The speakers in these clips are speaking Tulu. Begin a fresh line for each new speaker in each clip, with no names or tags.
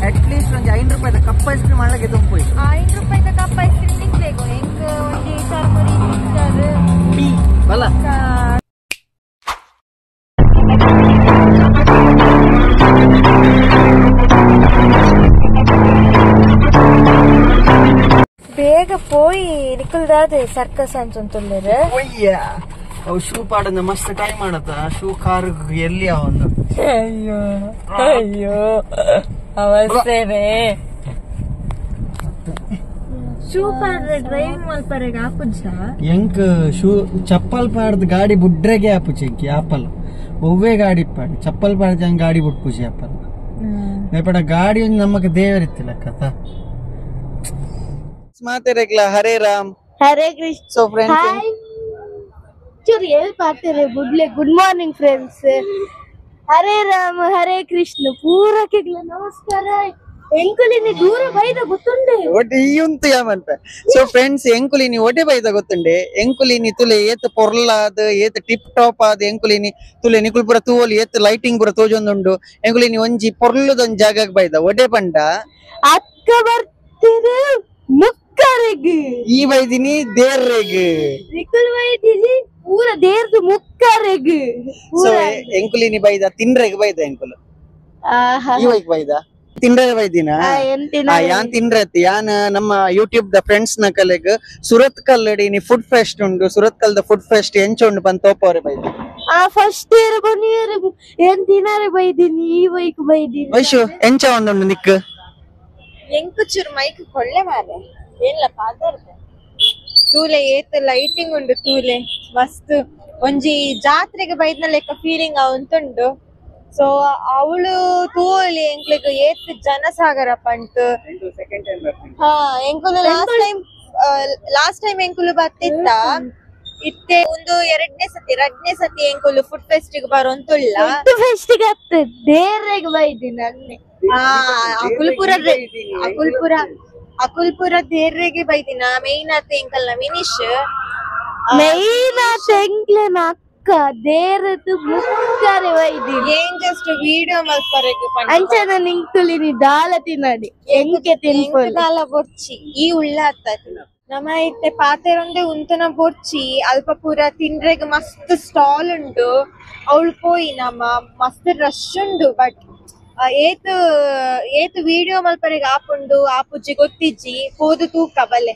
At least ಒಂಜಿ 5 ರೂಪಾಯಿದ cup ice cream ಅಳ್ಳಗೆ ತುಂಪೋಯ್
5 ರೂಪಾಯಿದ cup ice cream ನಿಕ್ಲೆಗೋ ಎಂಕ್ ಒಂಜಿ ಚರ್ಮುರಿ ಮಿಕ್ಸರ್
ಟೀ ಬಲ
ಬೇಗ ಪೋಯಿ ನಿಕುಲ್ದಾದೆ ಸರ್ಕಸ್ ಅಂಚುಂತುಲ್ಲೆರ್
ಪೊಯ್ಯ ಅವು ಶೂ ಪಾಡಂದ ಮಸ್ತ್ ಟೈಮ್ ಆಡತ ಶೂ ಕಾರ್ ಎಲ್ಲಿ ಒಂದು
ಅಯ್ಯೋ ಅಯ್ಯೋ ಅವಸ್ಥೆನೇ ಶೂ ಪಾಡ್ರೆ ಡ್ರೈವಿಂಗ್ ಮಲ್ಪರೆಗ್ ಆಪುಜ
ಎಂಕ್ ಶೂ ಚಪ್ಪಲ್ ಪಾಡ್ದು ಗಾಡಿ ಬುಡ್ರೆಗೆ ಆಪುಜಿ ಎಂಕ್ ಆಪಲ್ ಒವ್ವೇ ಗಾಡಿ ಪಾಡಿ ಚಪ್ಪಲ್ ಪಾಡ್ದು ಹಂಗೆ ಗಾಡಿ ಬುಡ್ಪುಜಿ ಆಪಲ್ ನೇಪಡ ಗಾಡಿ ಒಂಜಿ ನಮಕ್ ದೇವರಿತ್ತಿಲ್ಲ ಕಥ ಮಾತೆರೆಗ್ಲ Hare Ram
Hare Krishna.
So friends
hi ಚೂರು ಎಲ್ ಪಾತೆರೆ ಬುಡ್ಲೆ good morning friends. Hare Rama Hare Krishna ಪೂರಕ್ಕೆಗ್ಲ ನಮಸ್ಕಾರ. ಎಂಕುಲಿನಿ ದೂರ ಬೈದ ಗೊತ್ತುಂಡೆ
ಒಟ್ಟೆ ಈ ಉಂತು ಯಾಮನ್ಪೆ. ಸೊ ಫ್ರೆಂಡ್ಸ್ ಎಂಕುಲಿನಿ ಒಟ್ಟೆ ಬೈದ ಗೊತ್ತುಂಡೆ ಎಂಕುಲಿನಿ ತುಲೆ ಏತ್ ಪೊರ್ಲಾದ್ ಏತ್ ಟಿಪ್ ಟಾಪ್ ಆದ್ ಎಂಕುಲಿನಿ ತುಲೆ ನಿಕುಲ್ ಪೂರ ತೂವೊಲಿ ಏತ್ ಲೈಟಿಂಗ್ ಪೂರ ತೋಜೊಂದುಂಡು ಎಂಕುಲಿನಿ ಒಂಜಿ ಪೊರ್ಲುದೊಂಜಿ ಜಾಗಗ್ ಬೈದ ಒಡೆ ಪಂಡ
ಅಕ್ಕ ಬರ್ತಿರು ಮುಕ್ಕರೆಗ್
ಈ ಬೈದಿನಿ ದೇರ್ರೆಗ್
ನಿಕುಲ್ ಬೈದಿನಿ ಪೂರ ದೇರ್ದು ಮುಕ್ಕರೆಗ್.
ಸೊ ಎಂಕುಲಿನಿ ಬೈದ ತಿನ್ರೆಗ್ ಬೈದ ಎಂಕುಲು ಈ ಬೈಕ್ ಬೈದ ತಿಂಡ್ರೆ ಬೈದಿನ ಯಾನ್ ತಿಂಡ್ರೆ ಯಾನ್ ನಮ್ಮ YouTube the friends ನ ಕಲೆಗ್ ಸುರತ್ ಕಲ್ಲಡಿ ಫುಡ್ ಫೆಸ್ಟ್ ಉಂಡು ಸುರತ್ ಕಲ್ದ ಫುಡ್ ಫೆಸ್ಟ್ ಎಂಚ ಉಂಡು ಬಂತ ತೋಪವರೆ ಬೈದಿ.
ಆ ಫಸ್ಟ್ ಇಯರ್ ಕೊನಿಯರ್ ಏನ್ ತಿನಾರೆ ಬೈದಿನಿ ಈ ಬೈಕ್ ಬೈದಿನಿ.
ವೈಶು ಎಂಚ ಒಂದುಂಡು ನಿಕ್
ಎಂಕು ಚೂರು ಮೈಕ್ ಕೊಳ್ಳೆ ಮಾರೆ ಏನ್ಲ ಪಾದರ್ದೆ ತೂಲೆ ಏತ್ ಲೈಟಿಂಗ್ ಉಂಡು ತೂಲೆ ಮಸ್ತ್ ಒಂಜಿ ಜಾತ್ರೆಗೆ ಬೈದ್ನ ಲೆಕ್ಕ ಫೀಲಿಂಗ್ ಅವಂತುಂಡು. ಸೊ ಅವಳು ತೂಲಿ ಎಂಕ್ಲೆಗ್ ಏತ್ ಜನಸಾಗರ ಪಂಟ್ ಹಾ ಎಂಕುಲು ಲಾಸ್ಟ್ ಟೈಮ್ ಎಂಕುಲು ಬತ್ತಿತ್ತ ಇತ್ತೆ ಒಂದು ಎರಡನೇ ಸತಿ ರಡ್ನೇ ಸತಿ ಎಂಕುಲು ಫುಡ್ ಫೆಸ್ಟ್ ಗೆ ಬರೋಂತುಲ್ಲ
ಫುಡ್ ಫೆಸ್ಟ್ ಗೆ ಅತ್ತ ದೇರೆಗ್ ಬೈದಿನಿ ಅನ್ನೆ.
ಹಾ ಅಕುಲ್ಪುರ ಅಕುಲ್ಪುರ ಅಕುಲ್ಪುರ ದೇರ್ರೆಗೆ ಬೈದಿನ ಮೇನ್ ಆತ ಎಂಕಲ್ನ ವಿನಿಶ್
ಮೇನ್ ಆತ ಎಂಕ್ಲೆನ ಅಕ್ಕ ದೇರದು ಮುಕ್ಕರೆ ಬೈದಿನಿ.
ಏನ್ ಜಸ್ಟ್ ವಿಡಿಯೋ ಮಲ್ಪರೆಗ್
ಅಂಚನ ನಿಂಕುಲಿನಿ ದಾಲ ತಿನ್ನಡಿ ಎಂಕೆ ತಿನ್ಪೊಲಿ
ದಾಲ ಬೊರ್ಚಿ ಈ ಉಳ್ಳ ಅತ್ತ ನಮ್ಮ ಇತ್ತೆ ಪಾತೆರೊಂದೆ ಉಂತನ ಬೊರ್ಚಿ ಅಲ್ಪ ಪೂರ ತಿಂಡ್ರೆಗ್ ಮಸ್ತ್ ಸ್ಟಾಲ್ ಉಂಡು ಅವಳು ಪೋಯಿ ನಮ್ಮ ಮಸ್ತ್ ರಶ್ ಉಂಡು ಬಟ್ ಏತ್ ಏತ್ ವಿಡಿಯೋ ಮಲ್ಪರೆಗ್ ಆಪುಂಡು ಆಪುಜಿ ಗೊತ್ತಿಜ್ಜಿ ಪೋದು ತೂಕ ಬಲೆ.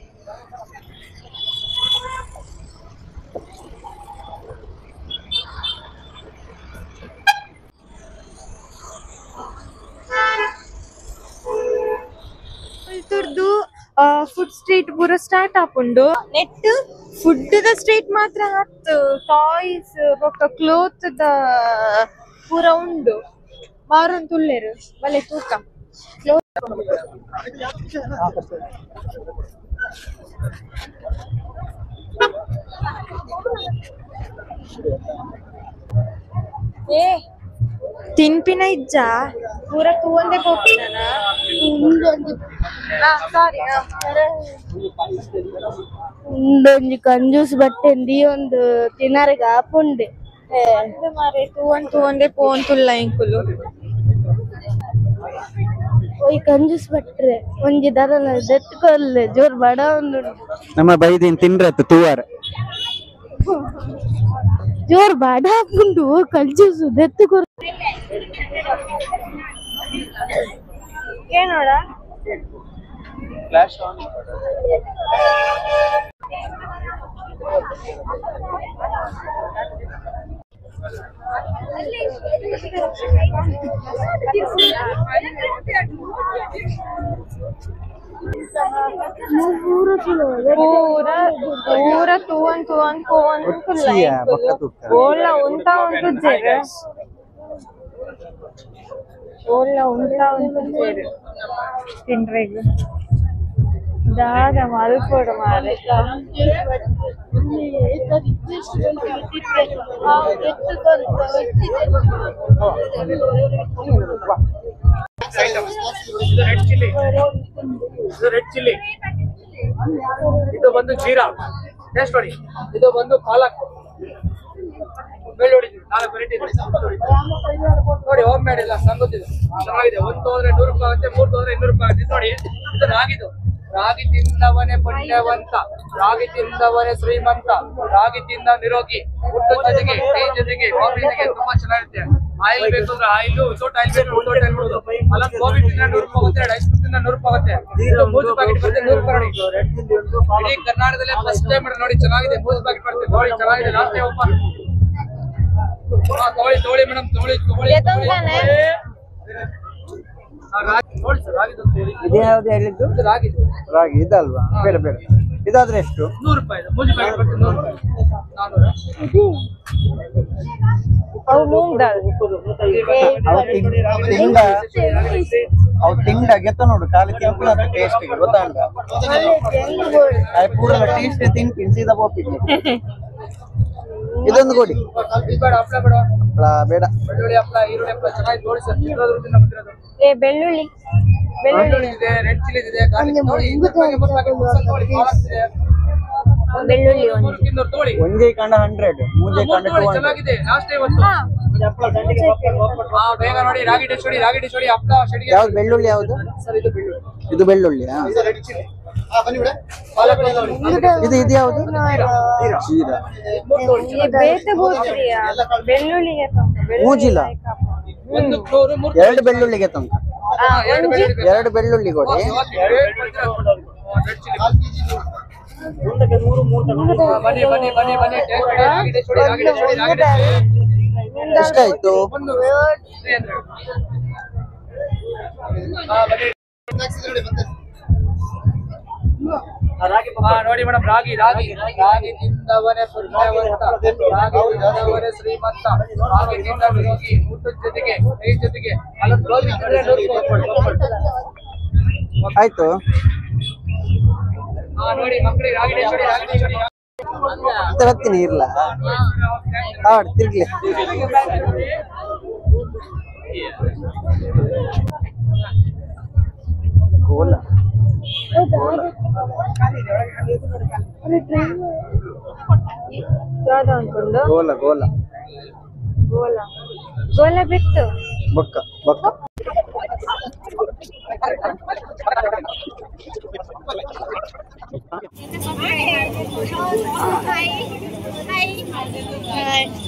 ತುರ್ದು ಫುಡ್ ಸ್ಟ್ರೀಟ್ ಪೂರ ಸ್ಟಾರ್ಟ್ ಆಪುಂಡು net food the street ಮಾತ್ರ ಹತ್ತು ಟಾಯ್ಸ್ ಬೊಕ್ಕ ಕ್ಲೋತ್ the ಪೂರ ಉಂಡು ಮಾರೊಂದು ತುಲ್ಲೆರು ಬಲೆ ತೂಕ ಏ ತಿನ್ಪಿನ ಇಜ್ಜ ಪೂರ ತೂವಂದೆ ಪೋಪಿನ ಸಾರಿ
ಉಂಡೊಂಜಿ ಕಂಜೂಸ್ ಬಟ್ಟೆಂದಿ ಒಂದು ತಿನರೆಗ್ ಆಪುಂಡೆ
ಮಾರೆ ತೂವನ್ ತೂವಂದೆ ಪೋಂತುಲ್ಲ ಎಂಕುಲು
ಒಯ್ ಕಂಜೂಸ್ ಬಟ್ರೆ ಒಂಜಿ ದರನ ದೆತ್ಕೊಲ್ಲೆ ಜೋರ್ ಬಡ ಒಂದು
ನಮ್ಮ ಬೈದಿನ ತಿಂಡ್ರತ್ತು ತೂವಾರ
ಜೋರ್ ಬಡ ಆಪುಂಡು ಕಂಜೂಸ್ ದೆತ್ತುಕೊರ್
ಏನೋಡ
ಫ್ಲಾಶ್ ಆನ್
ಪೂರ ಪೂರ ತೂವನ್ ತೂವನ್ ಪೋವನ್ ಓಲ್ಲ ಉಂತ ಉಂಟುಜ್ಜೆರ್ ಓಲ್ಲ ಉಂತ ಉಂಟುಜ್ಜೆರ್ ತಿಂಡ್ರೆಗ್ ದಾದ ಮಲ್ಪೊಡು ಮಾರೆ.
ಇದು ರೆಡ್ ಚಿಲ್ಲಿ, ಇದು ಬಂದು ಜೀರಾ, ಟೇಸ್ಟ್ ಮಾಡಿ. ಇದು ಬಂದು ಪಾಲಕ್. ಬೆಳ್ಳುಳ್ಳಿ 4 ವೆರೈಟಿ ಇದೆ ನೋಡಿ. ಹೋಮ್ ಮೇಡ್ ಇಲ್ಲ ಸಂಗತಿದೆ, ಚೆನ್ನಾಗಿದೆ. ಒಂದು ತೋದ್ರೆ 100 ರೂಪಾಯಿ ಆಗುತ್ತೆ, 3 ತೋದ್ರೆ 200 ರೂಪಾಯಿ ಆಗುತ್ತೆ. ನೋಡಿ ಇದು ರಾಗಿದು. ರಾಗಿ ತಿಂದವನೇ ಪುಣ್ಯವಂತ, ರಾಗಿ ತಿಂದವನೇ ಶ್ರೀಮಂತ, ರಾಗಿ ತಿಂದ ನಿರೋಗಿ. ಊಟದ ಜೊತೆಗೆ, ಟೀ ಜೊತೆಗೆ, ಕಾಫಿ ಜೊತೆಗೆ ತುಂಬಾ ಚೆನ್ನಾಗಿರುತ್ತೆ. ಆಯಿಲ್ ಬೇಕು ಅಂದ್ರೆ oil, without oil ಬೇಕು ವಿತೌಟ್ ಆಯಿಲ್ ಕೊಡೋದು. ಅಲ್ಲ ಗೋಬಿ ತಿಂದ್ರೆ 100 ರೂಪಾಯಿ ಆಗುತ್ತೆ, 2 ಐಸ್ ಕ್ರೀಮ್ ತಿಂದ್ರೆ 100 ರೂಪಾಯಿ ಆಗುತ್ತೆ. ಮೂರು ಪ್ಯಾಕೆಟ್ ಬರುತ್ತೆ 100 ರೂಪಾಯಿ ನೋಡಿ. ಇಡೀ ಕರ್ನಾಟಕದಲ್ಲೇ ಫಸ್ಟ್ ಟೈಮ್ ನೋಡಿ, ಚೆನ್ನಾಗಿದೆ. 3 ಪ್ಯಾಕೆಟ್ ಬರುತ್ತೆ ನೋಡಿ, ಚೆನ್ನಾಗಿದೆ. Last time offer. ತಗೊಳ್ಳಿ ತಗೊಳ್ಳಿ ಮೇಡಮ್, ತಗೊಳ್ಳಿ ತಗೊಳ್ಳಿ. ನೋಡಿ ಸರ್, ರಾಗಿ
ಇದು ಯಾವ್ದು ಹೇಳಿದ್ದು?
ರಾಗಿ.
ರಾಗಿ ಇದಲ್ವಾ? ಬೇಡ ಬೇಡ. ಇದಾದ್ರೆ ಎಷ್ಟು?
100 ರೂಪಾಯಿ. ಮೂರು ಪ್ಯಾಕೆಟ್ ಬರುತ್ತೆ 100 ರೂಪಾಯಿ. 400.
ಅವು ಮೂಂಗ್ ದಾಲ್.
ಅವು ತಿಂಡ ಗೆತ್ತ ನೋಡು, ಖಾಲಿ ತಿಂಪುನ ಟೇಸ್ಟ್ ಗೊತ್ತಾಂಡ. ಪೂರ ಟೇಸ್ಟ್ ತಿನ್ಪಿನ್ ಸೀದಾ ಪೋಪಿದ್ದೆ. ಇದೊಂದು ಕೊಡಿ.
ಬೇಡ ಹಪ್ಪಳ ಬೇಡ,
ಹಪ್ಪಳ ಬೇಡ.
ಬೆಳ್ಳುಳ್ಳಿ ಹಪ್ಪಳ, ಈರುಳ್ಳಿ ಹಪ್ಪಳ ಚೆನ್ನಾಗಿ ನೋಡಿ ಸರ್. ಚಿತ್ರದುರ್ಗದಿಂದ ಬಂದಿರೋದು.
ಏ ಬೆಳ್ಳುಳ್ಳಿ,
ಬೆಳ್ಳುಳ್ಳಿ ಇದೆ, ರೆಡ್ ಚಿಲ್ಲಿ ಇದೆ, ಗಾರ್ಲಿಕ್ ನೋಡಿ. ಇದೆ
ಬೆಳ್ಳುಳ್ಳಿ ಒಂದು
300 ತಗೊಳ್ಳಿ.
ಒಂದೇ ಕಾಂಡ 100, ಮೂಜೆ ಕಾಂಡ 200.
ಚೆನ್ನಾಗಿದೆ. ಲಾಸ್ಟ್ ಟೈಮ್ ಇವತ್ತು ಬೇಗ ನೋಡಿ. ರಾಗಿ ಡಿಶ್ ನೋಡಿ, ರಾಗಿ ಡಿಶ್ ನೋಡಿ. ಹಪ್ಪಳ ಶೆಡಿಗೆ.
ಯಾವ್ದು ಬೆಳ್ಳುಳ್ಳಿ? ಯಾವ್ದು
ಸರ್? ಇದು ಬೆಳ್ಳುಳ್ಳಿ.
ಇದು ಬೆಳ್ಳುಳ್ಳಿ. ಇದು ಇದು ಯಾವುದು? ಜೀರಾ. ಮೂಜಿಲ. 2 ಬೆಳ್ಳುಳ್ಳಿಗೆ ತಂಕ. 2 ಬೆಳ್ಳುಳ್ಳಿ ಕೊಡಿ. ಎಷ್ಟಾಯ್ತು?
ನೋಡಿ ಮೇಡಮ್, ರಾಗಿ ರಾಗಿ ರಾಗಿ ತಿಂದವನೇ ಪುಣ್ಯವಂತ, ರಾಗಿ ತಿಂದವನೇ ಶ್ರೀಮಂತ, ರಾಗಿ ತಿಂದ ನಿರೋಗಿ. ಊಟದ ಜೊತೆಗೆ, ಟೀ ಜೊತೆಗೆ.
ಆಯ್ತು
ನೋಡಿ ಮಕ್ಕಳಿಗೆ ರಾಗಿ ಡಿಶ್ ನೋಡಿ, ರಾಗಿ ಡಿಶ್ ನೋಡಿ.
ಬರ್ತೀನಿ ಇರ್ಲ. ತಿರ್ಗ್ಲಿ. ಗೋಲ ಗೋಲ ಗೋಲ
ಗೋಲ ಗೋಲ ಬಿತ್ತು.
ಬೊಕ್ಕ ಬೊಕ್ಕ.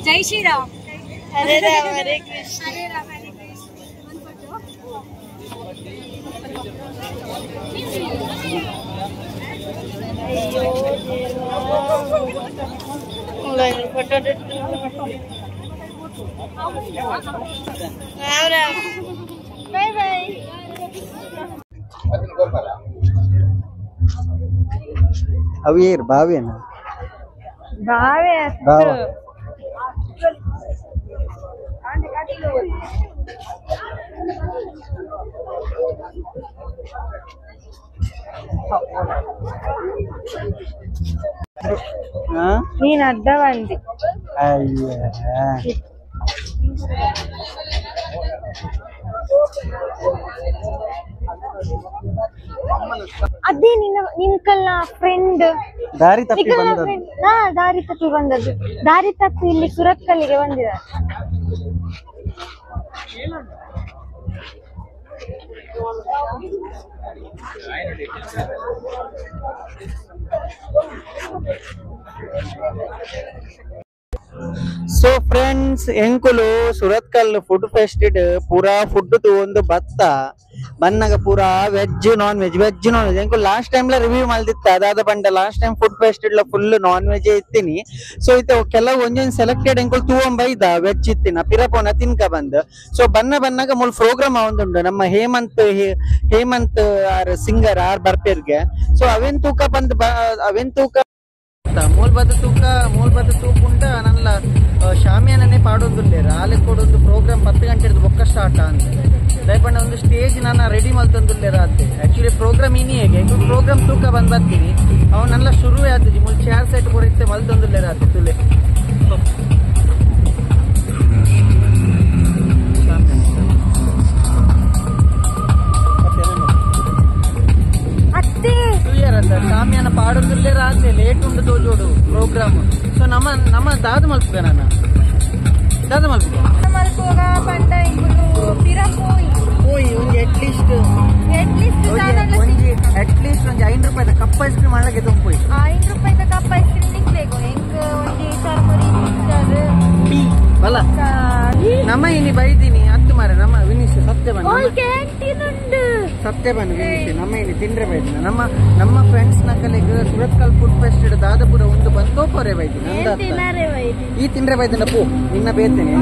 ಜೈ ಶ್ರೀರಾಮ್.
ಹರೇ ರಾಮ ಹರೇ ಕೃಷ್ಣ.
ಹರೇ ರಾಮ ಹರೇ ಕೃಷ್ಣ. Bye bye.
ಅವೇರ್ ಬಾವೇನ?
ಬಾವೆ.
ಬಾವ.
ನೀನ್ ಅರ್ಧ ಬಂದಿ.
ಅಯ್ಯ
ಅದೇ ನಿನ್ನ ನಿನ್ಕಲ್ಲ ಫ್ರೆಂಡ್
ದಾರಿ ತಪ್ಪಿ ಬಂದದ್ದು.
ದಾರಿ ತಪ್ಪಿ ಬಂದದ್ದು. ದಾರಿ ತಪ್ಪಿ ಇಲ್ಲಿ ಸುರತ್ಕಲ್ಲಿಗೆ ಬಂದಿದ್ದಾರೆ.
ಸೊ ಫ್ರೆಂಡ್ಸ್, ಎಂಕುಲು ಸುರತ್ಕಲ್ ಫುಡ್ ಫೆಸ್ಟ್ ಪೂರಾ ಫುಡ್ ಒಂದು ಭತ್ತ ಬನ್ನಾಗ ಪೂರಾ veg non veg, veg non veg. ಎಂಕುಲು last time review ಮಲ್ದಿತ್ತ, ಅದಾದ ಬಂಡ last time food fest full non veg ಇತ್ತೀನಿ. So ಇತ್ತೆ ಕೆಲವು ಒಂಜೊಂದು ಸೆಲೆಕ್ಟೆಡ್ ಎಂಕುಲು ತೂವೊಂಬ ಇದ್ದ ವೆಜ್ ಇತ್ತಿನ ಪಿರಪೋನ ತಿನ್ಕ ಬಂದ್. ಸೊ ಬನ್ನ ಬನ್ನಾಗ ಮೂಲ ಪ್ರೋಗ್ರಾಮ್ ಒಂದುಂಡು ನಮ್ಮ Hemant Hemant R singer R ಬರ್ಪೇರ್ಗೆ. So ಅವೇನ್ ತೂಕ ಬಂದ್ ಅವೇನ್ ತೂಕ ಮೂಲ್ ಬದ ತೂಕ ಮೂಲ್ ಬದ ತೂಕ ಉಂಟ ನಲ್ಲ ಶಾಮಿಯಾನನೇ ಪಾಡೊಂದುಲ್ಲೇರು ಆಲೆ ಕೊಡೊಂದು ಪ್ರೋಗ್ರಾಮ್ 10 ಗಂಟೆದು ಬೊಕ್ಕ ಸ್ಟಾರ್ಟ್ ಅಂತ ದಯಪಂಡ ಒಂದು ಸ್ಟೇಜ್ ನಾನು ರೆಡಿ ಮಲ್ತೊಂದುಲ್ಲೇರ ಅತ್ತೆ. ಆಕ್ಚುಲಿ ಪ್ರೋಗ್ರಾಮ್ ಇನಿ ಹೇಗೆ ಪ್ರೋಗ್ರಾಮ್ ತೂಕ ಬಂದ್ ಬರ್ತೀನಿ ಅವನ್ನೆಲ್ಲ ಶುರುವೇ ಆತಿಜಿ ಮುಲ್ ಚೇರ್ ಸೆಟ್ ಕೊಡಿತ್ತೆ ಮಲ್ತೊಂದುಲ್ಲೇರ ಅತ್ತೆ ತುಲೆ. ಶಾಮಿಯಾನ ಪಾಡೊಂದುಲ್ಲೇರ ಆತೆ ಲೇಟ್ ಉಂಟು ತೋಜೋಡು ಪ್ರೋಗ್ರಾಮ್. ಸೊ ನಮ್ಮ ನಮ್ಮ ದಾದ ಮಲ್ಪುಗ ನಾನು ದಾದ ಮಲ್ಪುಗ
ಮಲ್ಪುಗ ಪಂಡ ಇಂಗುಲು ಪಿರ ಪೋಯಿ
ಪೋಯಿ ಒಂಜಿ at least
at least
ಒಂಜಿ ಅಟ್ಲೀಸ್ಟ್ ಒಂಜಿ 5 ರೂಪಾಯಿದ cup ice cream ಮಾಡಕ್ಕೆ ತೊಂಪೋಯಿ
5 ರೂಪಾಯಿದ cup ice cream ನಿಕ್ಲೇಗೋ ಎಂಕ್ ಒಂಜಿ ಚರ್ಮುರಿ ಮಿಕ್ಸರ್
ಟೀ ಬಲ ನಮ್ಮ ಇನಿ ಬೈದಿನಿ ಹತ್ತು ಮಾರ ನಮ್ಮ ವಿನಿಶ್ ಸತ್ಯ ಬನ್ನ
ಕ್ಯಾಂಟೀನ್ ಉಂಡು
ಸತ್ಯ ಬನ್ನ ವಿನಿಶ್ ನಮ್ಮ ಇನಿ ತಿಂದ್ರೆ ಬೈದಿನ ನಮ್ಮ ನಮ್ಮ ಫ್ರೆಂಡ್ಸ್ ನಕಲಿಗೆ ಸುರತ್ಕಲ್ ಫುಡ್ ಫೆಸ್ಟ್ ದಾದಪುರ ಉಂಡು ಬಂದು ಪೋರೆ ಬೈದಿನ ಈ ತಿಂದ್ರೆ ಬೈದಿನ ಪೋ ನಿನ್ನ ಬೇತೇನೆ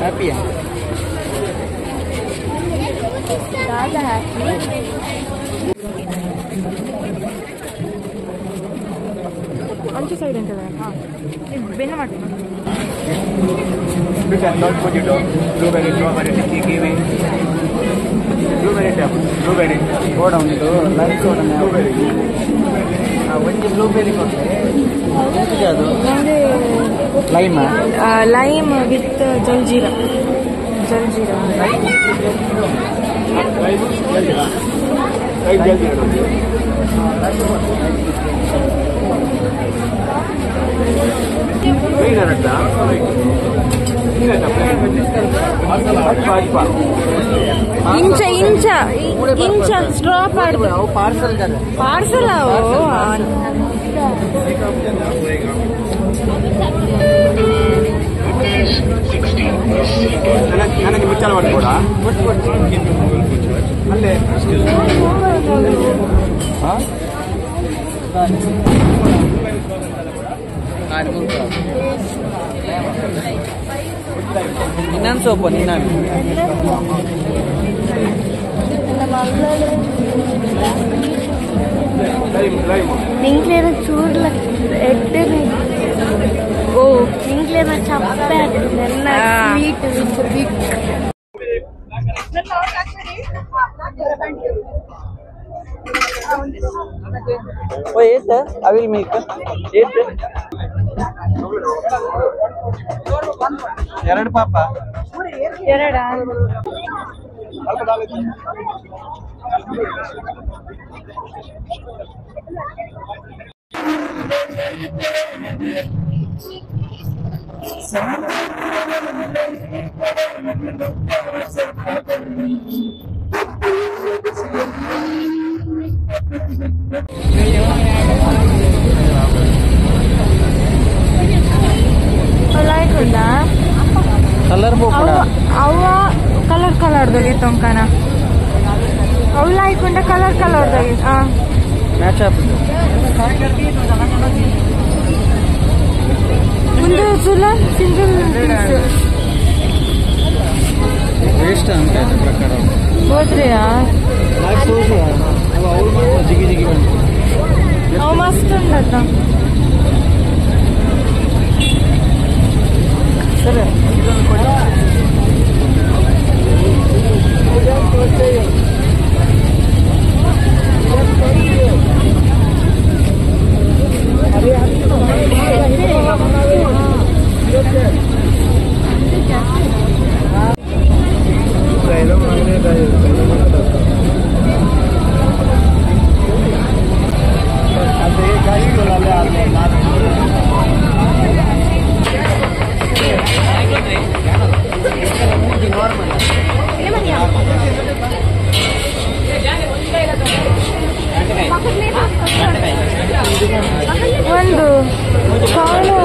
Happy
ಅಂಚು ಸೈಡ್ ಅಂತ ಬೆನ್ನ ಮಾಡ್ತೀನಿ.
Blueberry, strawberry, kiwi, blueberry tap, blueberry.
Soda ಉಂಟು, lime soda,
blueberry.
ಒಂಜಿ ಬ್ಲೂಬೆರಿ ಕೊಟ್ಟೆ ಅದು lime
lime with jaljeera jaljeera
lime jaljeera lime jaljeera.
ಇಂಚ ಇಂಚ ಇಂಚ ಸ್ಟ್ರಾ
ಪಾರ್ಸಲ್
ಪಾರ್ಸಲ್ ಅವು
ನನಗೆ ಮುಚ್ಚಾಲ ಮಾಡ್ಕೊಡ ಅಲ್ಲೇ
ಇನ್ನೊಂದು ಸೋಪು ನಿನ್ನ
ನಿಂಗ್ಲೇನ ಚೂರ್ಲ ಎಡ್ಡೆ
ಓ
ನಿಂಗ್ಲೇನ ಚಪ್ಪೆ ನನ್ನ sweet with big
O ಏತ್ ಅವಿಲ್ ಮಿಲ್ಕ್ ಏತ್ ಎರಡು ಪಾಪ
ಎರಡಾ
ಕಲರ್ ಬೋಪಡ
ಅವ ಕಲರ್ ಕಲರ್ ದಗೆ ತೊಂಕನ ಅವು ಲಾಯ್ಕೊಂಡ ಕಲರ್ ಕಲರ್ ದಗೆ
ಮ್ಯಾಚ್ ಆಪುಂಡು
ಒಂದು ಸುಲ single piece
waste ಅಂತ ಪ್ರಕಾರ
ಹೋದ್ರಿಯಾ
ಜಿಗಿ ಜಿಗಿ ಬಂತು
ಅವು ಮಸ್ತ್ ಉಂಡತ್ತ
ಸರಿ ಇದೊಂದು ಕೊಡಿ.
ಒಂದು ಕಾಳು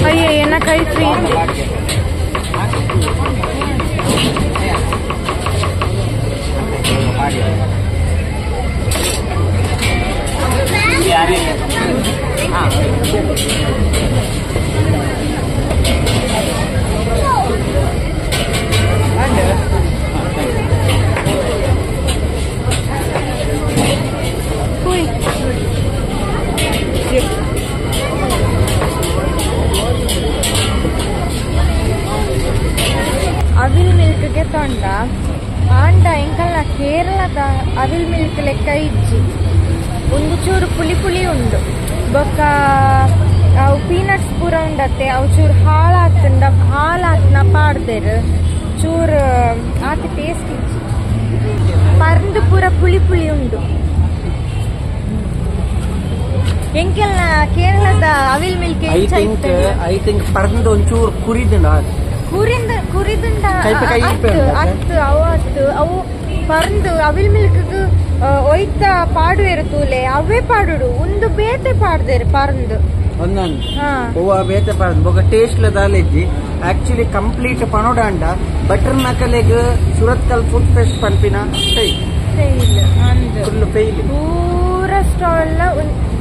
ಅಯ್ಯ ಏನ ಕೈ ಫ್ರೀ ಅವಿಲ್ ಮಿಲ್ಕ್ ಗೆ ತೊಂಡ ಆಂಡ ಎಂಕಲ್ನ ಕೇರಳದ ಅವಿಲ್ ಮಿಲ್ಕ್ ಲೆಕ್ಕ ಇಜ್ಜಿ ಒಂದು ಚೂರು ಪುಳಿ ಪುಳಿ ಉಂಡು ಬೊಕ್ಕ ಅವು ಪೀನಟ್ಸ್ ಪೂರ ಉಂಡತ್ತೆ ಅವು ಚೂರು ಹಾಳಾತುಂಡ ಹಾಳಾತ್ನ ಪಾಡ್ದೇರು ಚೂರು ಆತ ಟೇಸ್ಟ್ ಇಜ್ಜಿ ಪರ್ಂದು ಪೂರ ಪುಳಿ ಪುಳಿ ಉಂಡು ಎಂಕೆಲ್ನ ಕೇರಳದ ಅವಿಲ್ milk
I think ಪರ್ಂದು ಒಂಚೂರು ಕುರಿದುಂಡ
ಕುರಿಂದ ಕುರಿದುಂಡ ಅತ್ತು ಅವು ಅತ್ತು ಅವು ಪರ್ಂದು ಅವಿಲ್ ಮಿಲ್ಕ್ ಒಯ್ತ ಪಾಡುವೆರು ತೂಲೆ ಅವೇ ಪಾಡುಡು ಒಂದು ಬೇತೆ ಪಾಡ್ದೇರು ಪರ್ಂದು
ಒಂದೊಂದು ಹೂವ ಬೇತೆ ಪಾಡ್ದು ಬೊಕ ಟೇಸ್ಟ್ ದಾಲೆಜ್ಜಿ ಆಕ್ಚುಲಿ ಕಂಪ್ಲೀಟ್ ಪನೋಡಾಂಡ ಬಟರ್ ನಕಲೆಗ್ ಸುರತ್ಕಲ್ ಫುಡ್ ಫೆಸ್ಟ್ ಪನ್ಪಿನ
fail
full fail
ಪೂರ stall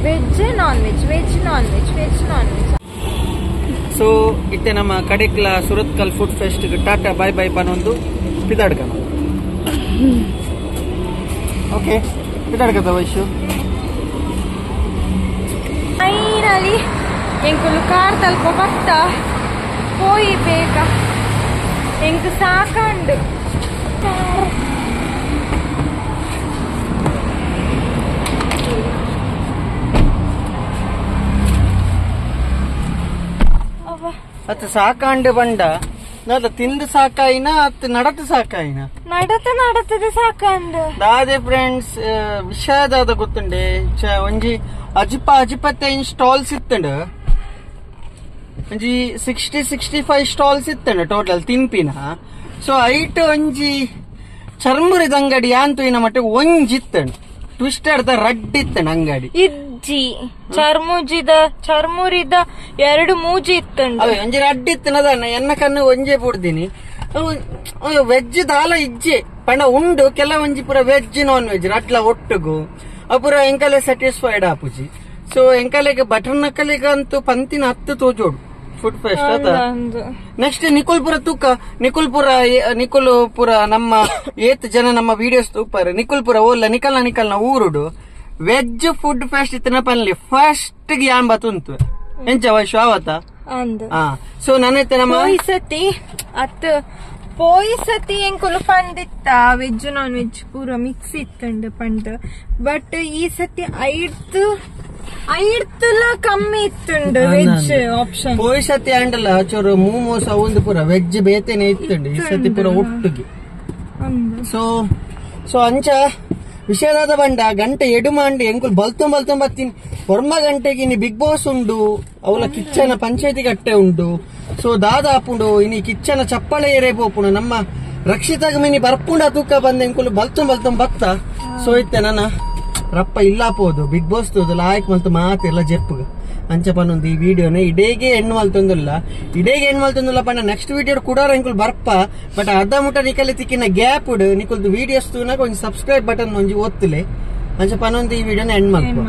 veg non veg veg non veg veg non veg.
So ಇತ್ತೆ ನಮ್ಮ ಕಡೆಕ್ಲ Surathkal food fest tata bye bye ಪನೊಂದು ಪಿದಾಡ್ಕನ okay ಪಿದಾಡ್ಕದ Vaishu
finally ಎಂಕುಲು car ತಲ್ಪ ಬತ್ತ ಪೋಯಿ ಬೇಗ ಎಂಕು ಸಾಕಂಡು
ಅತ್ ಸಾಕಾಂಡು ಬಂಡ ನಾದ ತಿಂದು ಸಾಕಾಯಿನ ಅತ್ ನಡತ ಸಾಕಾಯಿನ
ನಡತ ನಡತದ ಸಾಕಾಂಡು
ದಾದೆ ಫ್ರೆಂಡ್ಸ್ ವಿಷಯದಾದ ಗೊತ್ತುಂಡೆ ಒಂಜಿ ಅಜಿಪ ಅಜಿಪತ್ತೈನ್ ಸ್ಟಾಲ್ಸ್ ಇತ್ತಂಡು ಒಂಜಿ 60-65 ಸ್ಟಾಲ್ಸ್ ಇತ್ತಂಡು ಟೋಟಲ್ ತಿನ್ಪಿನ. ಸೊ ಐಟ್ ಒಂಜಿ ಚರ್ಮುರಿದ ಅಂಗಡಿ ಅಂತೂ ಇನ್ನ ಮಟ್ಟ ಒಂಜಿ ಇತ್ತಂಡು ಟ್ವಿಸ್ಟರ್ the ರಡ್ಡ್ ಇತ್ತಂಡು ಅಂಗಡಿ
ಇಜ್ಜಿ ಚರ್ಮುಜಿದ ಚರ್ಮುರಿದ ಎರಡು ಮೂಜಿ ಇತ್ತಂಡು
ಅವೇ ಒಂಜಿ ರಡ್ಡ್ ಇತ್ತನದ ಎನ್ನ ಕಣ್ಣು ಒಂಜೆ ಪುಡ್ದಿನಿ ವೆಜ್ ದಾಲ ಇಜ್ಜೆ ಪಂಡ ಉಂಡು ಕೆಲ ಒಂಜಿ ಪೂರ veg non veg ರಡ್ಲ ಒಟ್ಟುಗು ಅಪುರ ಎಂಕಲೆ ಸ್ಯಾಟಿಸ್ಫೈಡ್ ಆಪುಜಿ. ಸೊ ಎಂಕಲೆಗೆ ಬಟರ್ ನಕಲೆಗೆ ಅಂತೂ ಪಂತಿನ ಹತ್ತು ತೋಜೋಡು ಫುಡ್ ಫೆಸ್ಟ್ ಅತ. ನೆಕ್ಸ್ಟ್ ನಿಕುಲ್ಪುರ ತೂಕ ನಿಕುಲ್ಪುರ ನಿಕುಲ್ಪುರ ನಮ್ಮ ಏತ್ ಜನ ನಮ್ಮ ವಿಡಿಯೋಸ್ ತೂಪಾರೆ ನಿಕುಲ್ಪುರ ಓಲ್ಲ ನಿಕಲ್ನ ನಿಕಲ್ನ ಊರುಡು veg food fest ಇತ್ತನ ಪನ್ಲಿ ಫಸ್ಟ್ ಗೆ ಯಾನ್ ಬತ್ತುಂತು ಎಂಚ ವೈಶು ಆವತ. ಸೊ ನನ್ನೈತೆ ನಮ್ಮ
ಪೋಯಿಸತಿ ಅತ್ ಪೋಯಿಸತಿ ಎಂಕುಲು ಪಂಡಿತ್ತ veg non veg ಪೂರ ಮಿಕ್ಸ್ ಇತ್ತಂಡು ಪಂಡ್ ಬಟ್ ಈ ಸತಿ ಐಡ್ತು ಐಡ್ತುಲ ಕಮ್ಮಿ ಇತ್ತುಂಡು ವೆಜ್ ಆಪ್ಷನ್.
ಪೋಯಿಸತಿ ಅಂಡಲ ಚೂರು ಮೋಮೋಸ್ ಅವಂದು ಪೂರ ವೆಜ್ ಬೇತೆನೆ ಇತ್ತುಂಡು ಈ ಸತಿ ಪೂರ ಒಟ್ಟಿಗೆ. ಸೊ ಸೊ ಅಂಚ ವಿಷಯದಾದ ಬಂಡ ಗಂಟೆ ಎಡು ಮಾಂಡಿ ಎಂಕುಲು ಬಲ್ತೊಂ ಬಲ್ತೊಂ ಬತ್ತೀನಿ ಒರ್ಮ ಗಂಟೆಗೆ ಇನಿ ಬಿಗ್ ಬಾಸ್ ಉಂಡು ಅವಲ ಕಿಚ್ಚನ ಪಂಚಾಯತಿ ಕಟ್ಟೆ ಉಂಡು. ಸೊ ದಾದ ಆಪುಂಡು ಇನಿ ಕಿಚ್ಚನ ಚಪ್ಪಳೆ ಏರೇ ಪೋಪುಂಡು ನಮ್ಮ ರಕ್ಷಿತಾಗ ಮಿನಿ ಬರ್ಪುಂಡ ತೂಕ ಬಂದ ಎಂಕುಲು ಬಲ್ತೊಂ ಬಲ್ತೊಂ ಬತ್ತ. ಸೊ ಇತ್ತೆ ನನ್ನ ರಪ್ಪ ಇಲ್ಲ ಪೋದು ಬಿಗ್ ಬಾಸ್ ತೋದು ಲಾಯಕ್ ಮಲ್ತು ಮಾತೆಲ್ಲ ಜೆಪ್ಪುಗ ಅಂಚ ಪನ್ನೊಂದು ಈ ವಿಡಿಯೋನ ಇಡೇಗೆ ಹೆಣ್ಣು ಮಲ್ತೊಂದಿಲ್ಲ ಇಡೇಗೆ ಹೆಣ್ಣು ಮಲ್ತೊಂದಿಲ್ಲ ಪಂಡ ನೆಕ್ಸ್ಟ್ ವಿಡಿಯೋ ಕೂಡ ಎಂಕುಲು ಬರ್ಪ ಬಟ್ ಅರ್ಧ ಮುಟ ನಿಕಲೆ ತಿಕ್ಕಿನ ಗ್ಯಾಪ್ ಉಡು ನಿಕುಲ್ದು ವಿಡಿಯೋಸ್ ತೂನಾಗ ಒಂಜಿ ಸಬ್ಸ್ಕ್ರೈಬ್ ಬಟನ್ ಒಂಜಿ ಒತ್ತುಲೆ ಅಂಚ ಪನ್ನೊಂದು ಈ ವಿಡಿಯೋನ ಎಂಡ್ ಮಲ್ತು.